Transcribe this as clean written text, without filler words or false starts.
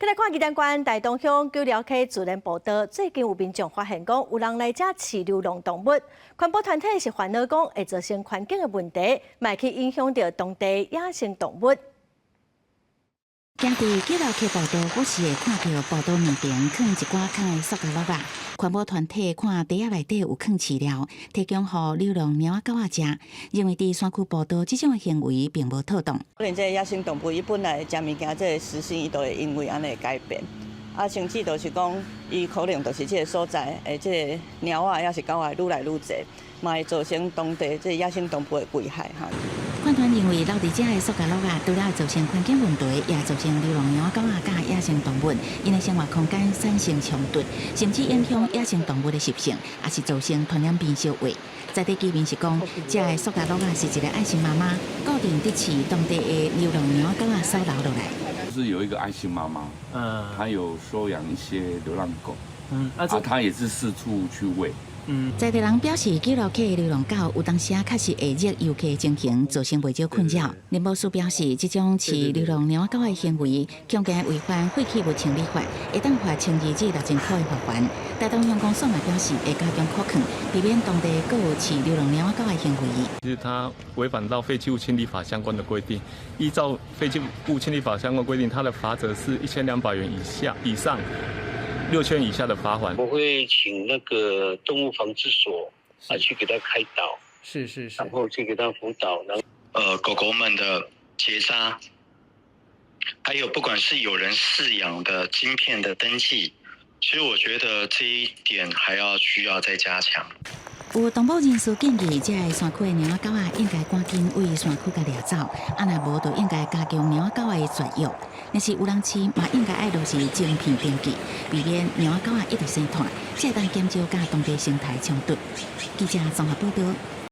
來看宜蘭縣大東鄉欅寮溪自然步道，最近有民眾發現講有人來遮飼流浪動物，環保團體是煩惱講會造成環境的問題，嘛會去影響著當地野生動物。行佇欅寮溪步道，不時會看著步道兩邊囥一寡空的塑膠簍仔。環保團體看袋仔內底有囥飼料，提供予流浪貓仔狗仔食，認為佇山區步道這種行為並無妥當。可能這个野生動物伊本來食物件，這个習性伊就會因為按呢改變。啊，甚至就是講，伊可能就是這个所在的這个貓仔抑是狗仔愈來愈濟，嘛會造成當地這个野生動物的危害哈。環團認為，留佇遮的塑膠簍仔，除了造成環境問題，也造成流浪貓狗仔佮野生動物𪜶的生活空間產生衝突，甚至影響野生動物的習性，也是造成傳染病相話。在地居民是講，遮的塑膠簍仔是一個愛心媽媽固定佇飼當地的流浪貓狗仔收留落來。是有一個愛心媽媽，她有收養一些流浪狗，啊，她也是四處去餵。在地人表示，欅寮溪的流浪狗有當時確實會惹遊客情形，造成袂少困擾。林博士表示，這種飼流浪貓狗的行為，強姦違反廢棄物清理法，會當罰1200至6000箍的罰鍰。台東鄉公所嘛表示，會加強考核，避免當地閣有飼流浪貓狗的行為。其實它違反到廢棄物清理法相關的規定，依照廢棄物清理法相關規定，它的罰則是1200元以下以上6000以下的罰鍰。我會請那個動物防治所啊去給他開導，然後去給他輔導，然後狗狗們的結紮，還有不管是有人飼養的晶片的登記，其實我覺得這一點還要需要再加強。有動保人士建議，遮个山區的貓仔狗仔應該趕緊對山區共掠走，啊若無就應該加強貓仔狗仔的絕育。若是有人飼，嘛應該愛落實晶片登記，避免貓仔狗仔一直生湠，才會當減少佮當地生態衝突。記者綜合報道。